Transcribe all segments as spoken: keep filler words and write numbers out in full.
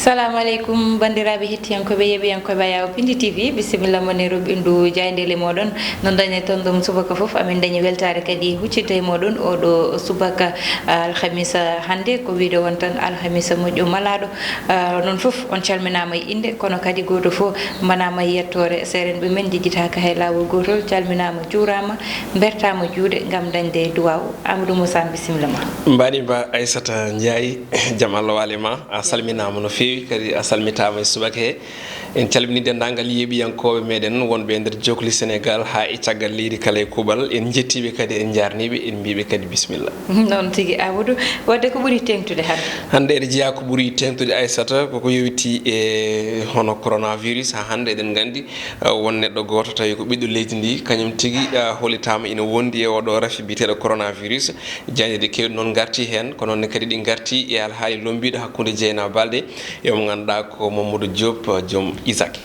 Salamu aleykum, banndiraaɓe hettiyankooɓe, yeeɓiyankooɓe Ayaw Pindi T V, bisimilla mon e roɓɓindu jaayndeele mooɗon. No dañe ton ɗum subaka fof, amin dañi weltaare kadi huccita e mooɗon oɗo subaka, ah, alhamisa hannde, ko wiide won tan alhamisa moƴƴo malaaɗo. Ah, noon fof, on calminaama e innde, kono kadi gooto fof mbanaama e yettoore. Seerenɓe men njejjitaaka hay laawol gootol, calminaama, juuraama, mbertaama juuɗe ngam dañde duwaaw. Amadou Moussa, bisimilla ma. Mbaɗi ba Aissata Ndiaye, jam Allah waale ma, a salminaama no feewi, kadi a salmitaama e subaka he. En calmini denndaangal yeeɓiyankooɓe meɗen wonɓe e nder jokli Sénégal haa e caggal leydi kala e kuuɓal. En njettiiɓe kadi, en njaarniiɓe, en mbiiɓe kadi bisimilla. Noon tigi, Amadou. Wadde ko ɓuri teeŋtude hannde? Hannde eɗen njiya ko ɓuri teeŋtude, Aissata, koko yowiti e hono coronavirus. Haa hannde eɗen nganndi, eh, won neɗɗo gooto tawi ko ɓiɗɗo leydi ndi, kañum tigi, eh, hollitaama ina wondi e oɗo rafi biyeteeɗo coronavirus. Jaayndeeji keewɗi noon ngarti heen, ko noon ne kadi ɗi ngarti e alhaali lombiiɗo hakkunde Jeynaba Balde e mo ngannduɗaa ko Mamadou Diop, joom Isaac.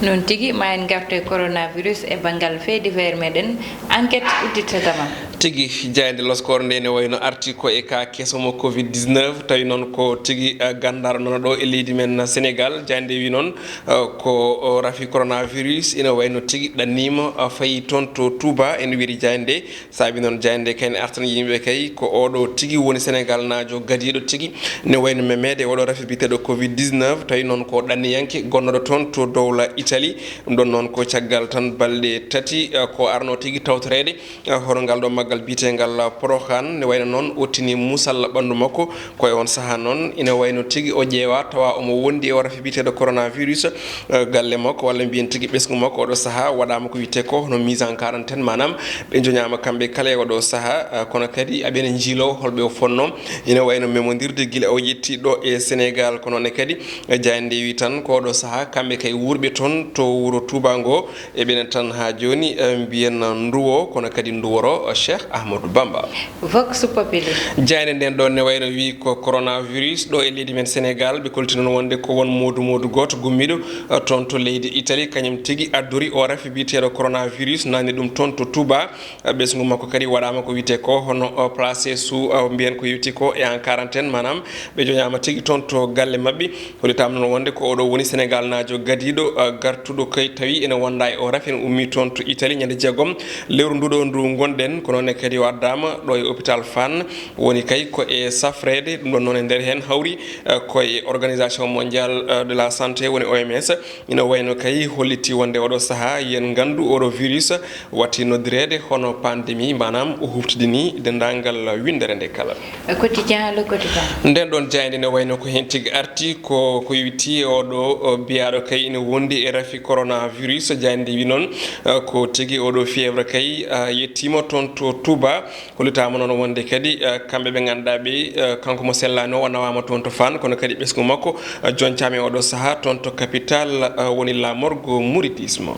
Noon tigi, ma en ngartu e coronavirus e banngal fait divers meɗen, enquête udditata ma. Tigi, jaaynde loskoore nde ene wayno arti ko e ka keso mo covid dix-neuf, tawi noon ko tigi, eh, ganndaɗo nana ɗo e leydi men Sénégal. Jaaynde wi noon, eh, ko, o, rafi coronavirus ina wayno tigi ɗannima, eh, fayi toon to Touba, ene wiyri jaaynde. Saabi noon jaaynde kay ne artan yimɓe kay ko oɗo tigi woni Sénégal naajo gadiiɗo tigi ne wayno memeede oɗo rafi biyeteeɗo covid dix-neuf, tawi noon ko ɗanniyanke gonnoɗo toon to dowla Italie. Ɗum ɗon noon ko caggal tan balɗe tati, eh, ko arno tigi tawtoreede, eh, hono ngal ɗo maggal biyeteengal Porokhane, ne wayno noon o tini musalla ɓanndu makko. Ko e on sahaa noon ina wayno tigi o ƴeewa tawa omo wondi e o rafi biyeteeɗo coronavirus, eh, galle makko walla mbiyen tigi ɓesngu makko oɗo sahaa waɗaama ko wiyetee ko hono mise en quarantaine, maanaam ɓe joñaama kamɓe kala e oɗo sahaa, eh, kono kadi aɓe ene njiiloo holɓe o fonnoo. Ina wayno memondirde gila o yetti ɗo e Sénégal, ko noon ne kadi, eh, jaaynde wi tan ko oɗo sahaa kamɓe kay wuurɓe toon to wuro Touba ngo, eɓe ene tan haa jooni, eh, mbiyen nduwo, kono kadi nduworo, eh, Cheikh Ahmadou Bamba. Vox Populi. Jaaynde nden ɗo ne wayno wi ko coronavirus ɗo e leydi men Sénégal, ɓe kolti noon wonde ko won moodu moodu gooto gummiiɗo, eh, toon to leydi Italie, kañum tigi addori o rafi biyeteeɗo coronavirus, nani ɗum toon to Touba. Eh, ɓesngu makko kadi waɗaama ko wiyetee ko hono, eh, placé sous, eh, mbiyen ko yewti ko e en quarantaine, maanaam ɓe joñaama tigi toon to galle maɓɓe. Hollitaama noon wonde ko oɗo woni Sénégal naajo gadiiɗo, eh, gartuɗo kay tawi ene wonda e o rafi, ene ummi toon to Italie ñande jeegom lewru nduɗo ndu ngonɗen. Ko noon ne kadi o addaama ɗo e hôpital Fann, woni kay ko e safreede. Ɗum ɗon noon e nder heen hawri, eh, ko e Organisation Mondiale, eh, de la Santé, woni O M S. Ina wayno kay holliti wonde oɗo sahaa yen nganndu oɗo virus watti noddireede hono pandémie, maanaam o huftidini denndaangal winndere nde kala. Quotidien, Le Quotidien. Nden ɗon jaaynde ne wayno ko heen tigi arti, ko, ko yowiti e oɗo, o, biyaaɗo kay ina wondi e rafi coronavirus. Jaaynde wi noon, eh, ko tigi oɗo fièvre kay, eh, yettiima toon to Touba. Hollitaama noon wonde kadi, eh, kamɓe ɓe ngannduɗaa ɓe, eh, kanko mo sellaani o, o nawaama toon to Fann, kono kadi ɓesngu makko, eh, joncaama e oɗo sahaa toon to capital, eh, woni La Morgue Mouridisme.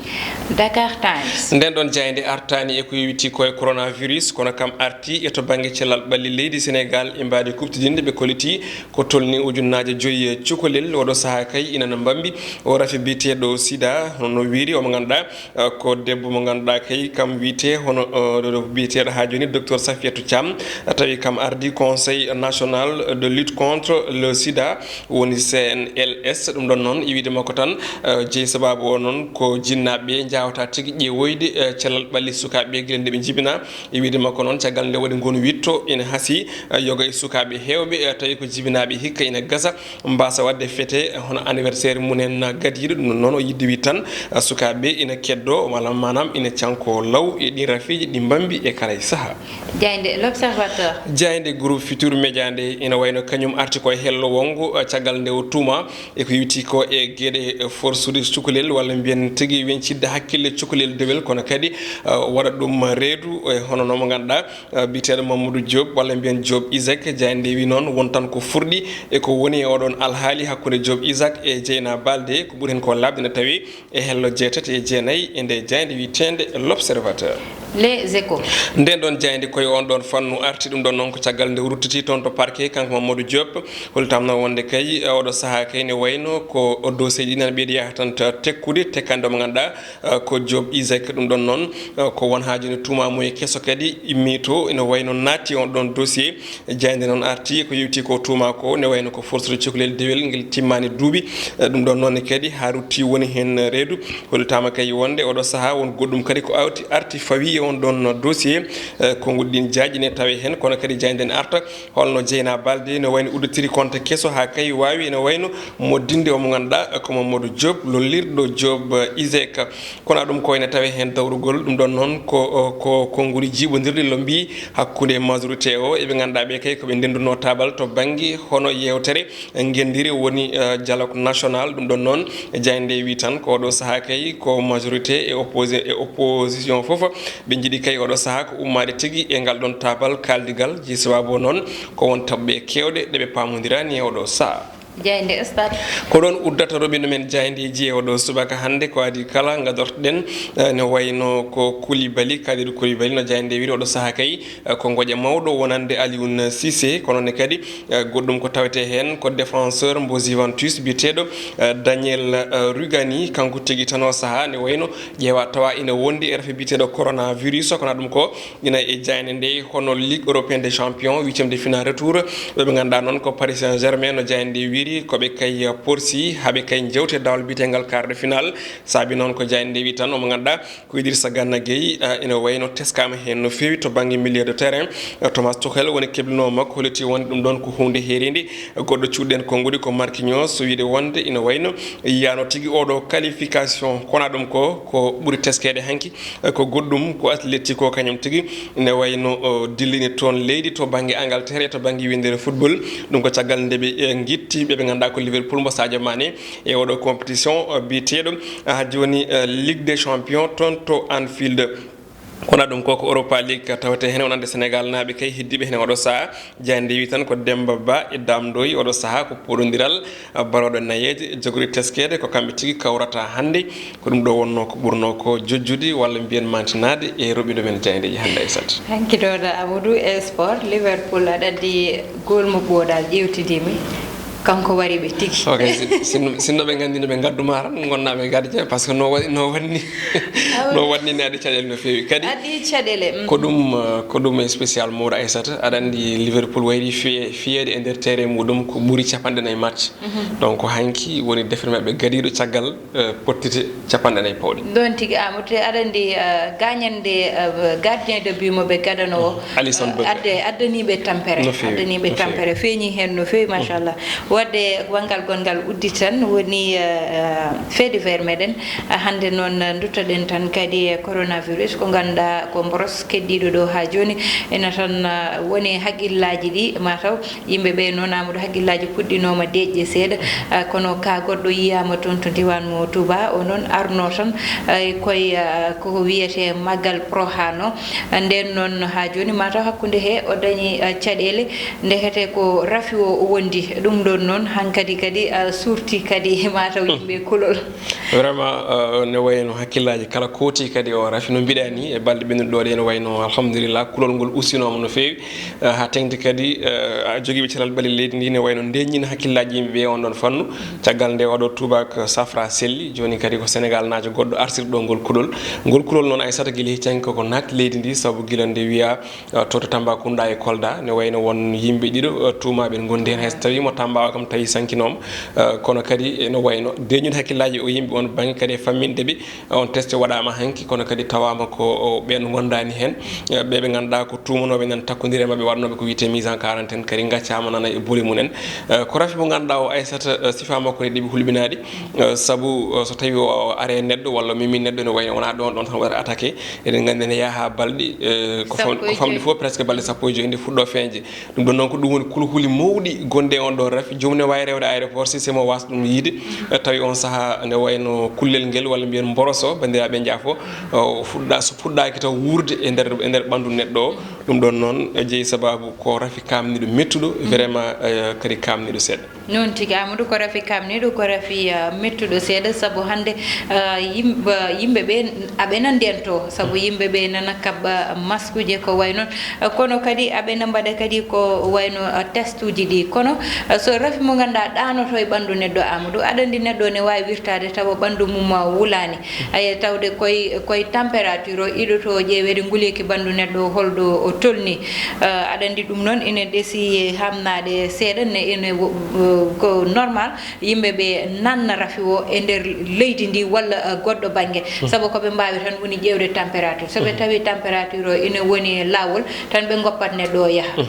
Dakar Times. Nden ɗon jaaynde artaani e ko yowiti ko e coronavirus, kono kam arti e to bannge cellal ɓalli leydi Sénégal e mbaadi kuɓtidinde ɓe kolliti ko tolni ujunnaaje joyi cukalel. Oɗo sahaa kay ina no mbambi o rafi biyeteeɗo sida, hono no wiiri omo ngannduɗaa, eh, ko debbo mo ngannduɗaa kay kam wiyetee hono, eh, ɗo, ɗo biyeteeɗo haa jooni docteur Safiatou Thiam, tawi kam ardi Conseil National de Lutte contre le Sida, woni C N L S. Ɗum ɗon noon, e wiyde makko tan, eh, jeyi sabaabu o noon ko jinnaaɓe ɓe njaawata tigi ƴeewoyde, eh, cellal ɓalli sukaaɓe ɓe gila nde ɓe njibinaa. E wiyde makko noon, caggal nde waɗi ngonu witto ina hasii, eh, yoga e sukaaɓe heewɓe, eh, tawi ko jibinaaɓe hikka ina gasa, mbasa waɗde fete hono anniversaire mumen gadiiɗo. Ɗum noon o yidde wi tan, ah, sukaaɓe ina keddo, walla maanaam ina canko law e ɗin rafiiji ɗi mbambi e kala e saha. Jaaynde L'Observateur. Jaaynde groupe Futur Média nde ina wayno kañum arti ko e hello wongo, ah, caggal nde o tuuma e ko yowiti ko e geɗe, eh, forsude cukalel walla mbiyen tigi weñcidde hakkille cukalel dewel, kono kadi, ah, waɗa ɗum reedu e hono no mo ngannduɗaa, eh, biyeteeɗo Mamadou Diop, walla mbiyen Diop Isaac. Jaaynde wi noon won tan ko furɗi e ko woni e oɗon alhaali hakkunde Diop Isaac e Dieyna Baldé. Ko ɓuri heen ko laaɓde ne tawi e hello jeetati e jeenayi e nde jaaynde wiyeteende L'Observateur. Les Échos. Nden ɗon jaaynde koye on ɗon fannu arti ɗum ɗon noon ko caggal nde ruttiti toon to parquet kanko Mamadou Diop. Hollitam noon wonde kay oɗo sahaa kay ne wayno ko dossier ji ɗi nan ɓeydi yaha tan tekkude tekkande mo ngannduɗaa ko Diop Isaac ɗum ɗon noon ko won haa jooni tuuma mo e keso kadi immi to ene wayno naatti on ɗon dossier. Jaaynde noon arti ko yewti ko tuuma ko ne wayno ko forsude cukalel dewel ngel timmaani duuɓi. Ɗum ɗon noon kadi haa rutti woni heen reedu. Hollitaama kay wonde oɗo sahaa won goɗɗum kadi ko arti arti fawi e on ɗon dossier. Konguɗi ɗin jaaƴi ne tawe heen kono kadi jaaynde ne arta holno Jeynaa Balde ne wayno udditiri konte keso haa kay waawi ene wayno moddinde omo ngannduɗaa ko Mamadou Diop lollirɗo Diop Isaac. Kono ɗum ko ene tawe heen dawrugol ɗum ɗon noon ko ko konnguɗi jiiɓondirɗi lombii hakkunde majorité o eɓe ngannduɗaa ɓe kay ko ɓe ndenndunoo taabal to bannge hono yeewtere ngenndire woni dialogue national ɗum ɗon noon. Jaaynde wi tan ko oɗo sahaa kay ko majorité e opposé e opposition fof ɓe njiɗi kay oɗo sahaa ko ummaade tigi e ngal ɗon taabal kaaldigal ji sababu o noon ko won taɓɓe keewɗe ɗe ɓe paamondiraani e oɗo sahaa. Jaaynde Stade. Ko ɗoon uddata roɓindo men jaayndeeji e oɗo subaka hannde ko adii kala ngadortoɗen ne wayno ko Koulibaly Kalidou Koulibaly no jaaynde wiri oɗo sahaa kay ko ngoƴa mawɗo wonande Alioune Cissé kono ne kadi goɗɗum ko tawetee heen ko défenseur mbo Juventus biyeteeɗo Daniel Rugani kanko tigi tan o sahaa ne wayno ƴeewa tawa ina wondi e rafi biyeteeɗo coronavirus kono ɗum ko ina e jaaynde nde hono Ligue européenne des champions huitième de finale retour. Ɓe ɓe ngannduɗaa noon ko Paris Saint-Germain no jaaynde nde wiri ko ɓe kay porsi haa ɓe kay njewte dawal biyetengal quart de finale. Saabi noon ko jaaynde nde wi tan omo ngannduɗaa ko Idrissa Gana Gueye ina wayno teskaama heen no feewi to bannge milieu de terrain. Thomas Tuchel woni keblinoowo makko holliti wonde ɗum ɗoon ko huunde heeriinde. Goɗɗo cuuɗiɗen konnguɗi ko Marquinhos so wiide wonde ina wayno yiyaano tigi oɗo qualification kono ɗum ko ko ɓuri teskeede hanki. Ko goɗɗum ko Atletico kañum tigi ne wayno dillini toon leydi to bannge Angleterre e to bannge winndere football. Ɗum ko caggal nde ɓe ngitti ɓe ɓe ngannduɗaa ko Liverpool mbo Sadio Mané e oɗo compétition biyeteeɗo haa jooni Ligue des champions toon to Anfield. Kono ɗum ko ko Europa League tawetee heen wonande Sénégal naaɓe kay heddiiɓe heen oɗo sahaa. Jaaynde wi tan ko Demba Ba e Dame Ndoye oɗo sahaa ko pooɗondiral barooɗo nayeeje jogori teskeede ko kamɓe tigi kawrata hannde. Ko ɗum ɗo wonnoo ko ɓurnoo ko jojjude walla mbiyen mantinaade e roɓindo men jaayndeeji hannde Aissata. Hanki ɗo da Amadou e sport Liverpool aɗa addi gool mo ɓooɗal ƴewtidimi. Kanko wari ɓe tigi. Ok, sinno ɓe nganndi no ɓe ngaddu ma tan gonnaaɓe gardien par ce que no waɗi no waɗni no waɗni ne addi caɗeele no feewi kadi. Addi caɗeele. Ko ɗum ko ɗum e spécial mawɗo Aissata aɗa anndi Liverpool wayri fiyeede e nder terrain muɗum ko ɓuri capanɗe nayi match. Donc hanki woni defere maɓɓe gadiiɗo caggal pottite capanɗe nayi pawɗe. Ɗoon tigi Amadou te aɗa anndi gañande gardien de but mo ɓe gadano o. Alisson Becker. Adde addaniiɓe tampere. No feewi. Addaniiɓe tampere feeñi heen no feewi machallah. Waɗde wanngal gonngal udditan woni fait divers meɗen. Hannde noon duttoɗen tan kadi e coronavirus ko ngannduɗaa ko mboros keddiiɗo ɗo haa jooni ena tan woni haqillaaji ɗi mataw yimɓe ɓe noon Amadou haqillaaji puɗɗinooma deeƴde seeɗa. Kono ka goɗɗo yiyaama toon to diiwaan mo Touba o noon arno tan koye koko wiyetee Magal Prohano. Ndeen noon haa jooni mataw hakkunde he o dañi caɗeele. Ndekete ko rafi o wondi ɗum ɗon noon hankadi kadi a surti kadi mataw yimɓe kulol. Vraiment ne wayno hakkillaaji kala kooti kadi o rafi no mbiɗa ni e balɗe ɓennuɗe ɗo ɗe no wayno alhamdulillah kulol ngol ustinooma no feewi. Haa teŋti kadi jogiiɓe calal ɓalli leydi ndi ne wayno ndeñin hakkillaaji yimɓe ɓe on ɗon fannu. Caggal nde oɗo tubaak safra selli jooni kadi ko Sénégal naajo goɗɗo artirɗo ngol kulol. Ngol kulol noon Aissata gila hecci hanki koko naatti leydi ndi sabu gila nde wiyaa to to Tambacounda e Kolda ne wayno won yimɓe ɗiɗo tuumaaɓe ene ngondi heen hay so tawii mo Tamba o kam tawi sankinooma. Kono kadi ene wayno deeñude hakkillaaji o yimɓe on bannge kadi e famminde ɓe on teste waɗaama hanki kono kadi tawaama ko ɓeen ngondaani heen. Ɓe ɓe ngannduɗaa ko tuumanooɓe nan takkondiri e maɓɓe waɗnooɓe ko wiyetee mise en quarantaine kadi ngaccaama nana e boole mum en. Ko rafi mo ngannduɗaa o Aissata sifaa makko ne ɗiɓi hulɓinaaɗi. Sabu so tawii o are neɗɗo walla memi neɗɗo ne wayno wonaa ɗoon ɗoon tan waɗata attaqué. Eɗen nganndi ene yaha balɗe ko famɗi fof presque balɗe sappo e joyi nde fuɗɗo feeñde. Ɗum ɗon noon ko ɗum woni kulhuli mawɗi gonɗi e on ɗon rafi joomum ne waawi rewde aéroport si semo waasa ɗum yiide. Tawi on sahaa nde wayno kullel ngel walla mbiyen mboroso banndiraaɓe njaafo fuɗɗa so fuɗɗaaki taw wuurde e nder e nder ɓanndu neɗɗo o. Ɗum ɗon noon, eh, jeyi sababu ko rafi kaamniiɗo mettuɗo, vraiment, eh, kadi kaamniiɗo seeɗa. Noon tigi, Amadou, ko rafi kaamniiɗo, ko rafi, eh, mettuɗo seeɗa, sabu hannde, eh, yimɓe, yimɓe ɓe aɓena ndento, sabu yimɓe ɓe nana kaɓɓa maskuuje ko wayi noon, eh, kono kadi aɓena mbaɗa kadi ko wayno, eh, testuuji ɗi. Kono, eh, so rafi mo ngannduɗaa ɗaanoto e ɓanndu neɗɗo, Amadou, aɗa anndi neɗɗo ne waawi wirtaade tawa ɓanndu mum, eh, wulaani. Aye, tawde koye, koye température o iɗoto ƴeeweede nguleeki ɓanndu neɗɗo o holɗo o tolni. Eh, aɗa anndi ɗum noon ene ɗesi hamnaade seeɗa, ne ene wo-, wo-, ko normal yimɓe ɓe nanna rafi o e nder leydi ndi walla, eh, goɗɗo bannge. Sabu ko ɓe mbaawi tan woni ƴeewde température. So ɓe tawi température o ene woni e laawol, tan ɓe ngoppat neɗɗo o yaha.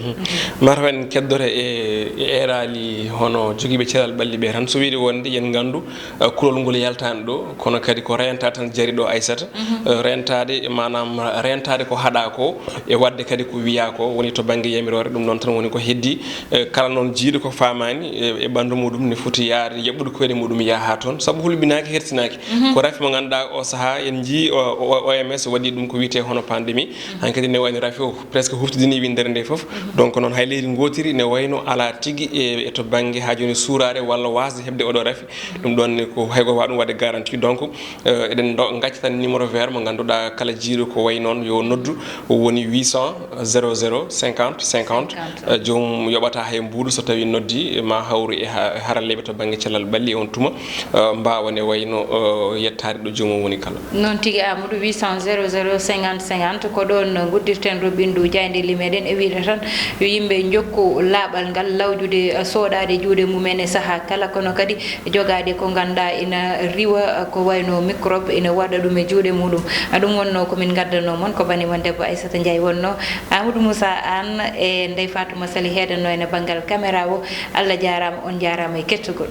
Mataw en keddore e, e eeraali hono jogiiɓe cellal ɓalli ɓe tan. So wiyde wonde yen nganndu, eh, kulol ngol yaltaani ɗo, kono kadi ko reentaade tan jari ɗo, Aysata. Eh, reentaade, maanaam reentaade ko haɗaa ko, e waɗde kadi ko wiyaa ko, woni to bannge yamiroore, ɗum noon tan woni ko heddii. Eh, kala noon jiiɗo ko faamaani, eh, e ɓanndu muɗum ne foti yaade, yaɓɓude koyɗe muɗum yaha toon, sabu hulɓinaaki, hertinaaki. Ko rafi mo ngannduɗaa o sahaa, en njii o, o, O M S waɗi ɗum ko wiyetee hono pandémie. Hankadi ne wayno rafi o presque huftidini winndere nde fof. Donc noon hay leydi ngootiri ne wayno alaa tigi e, e to bannge haa jooni suuraare walla waasde heɓde oɗo rafi. Ɗum ɗoon ne ko hay ko waawi ɗum waɗde garantie. Donc, eh, eɗen ndo-, ngacca tan numéro vert mo ngannduɗaa kala jiiɗo ko wayi noon yo noddu, o woni huit cent zéro zéro cinquante cinquante. Eh, joomum yoɓata hay mbuuɗu so tawi noddi, ma hawru e ha-, haralleeɓe to bannge cellal ɓalli on tuma, eh, mbaawa ne wayno, eh, yettaade ɗo joomum woni kala. Noon tigi, Amadou, huit cent zéro zéro cinquante cinquante, ko ɗoon nguddirten roɓɓindu jaayndeeli meɗen e wiyde tan yo yimɓe njokku laaɓal ngal, lawƴude, eh, soɗaade juuɗe mum en e sahaa kala, kono kadi jogaade ko ngannduɗaa ina riiwa, eh, ko wayno microbe ina waɗa ɗum e juuɗe muɗum. Ah, ɗum wonno ko min ngaddanoo mon, ko bani mon debbo Aissata Ndiaye wonno. Amadou Moussa Anne e Ndeye Fatouma Sali heedanno en e banngal caméra o. Allah jaaraama, on njaaraama e kettugol.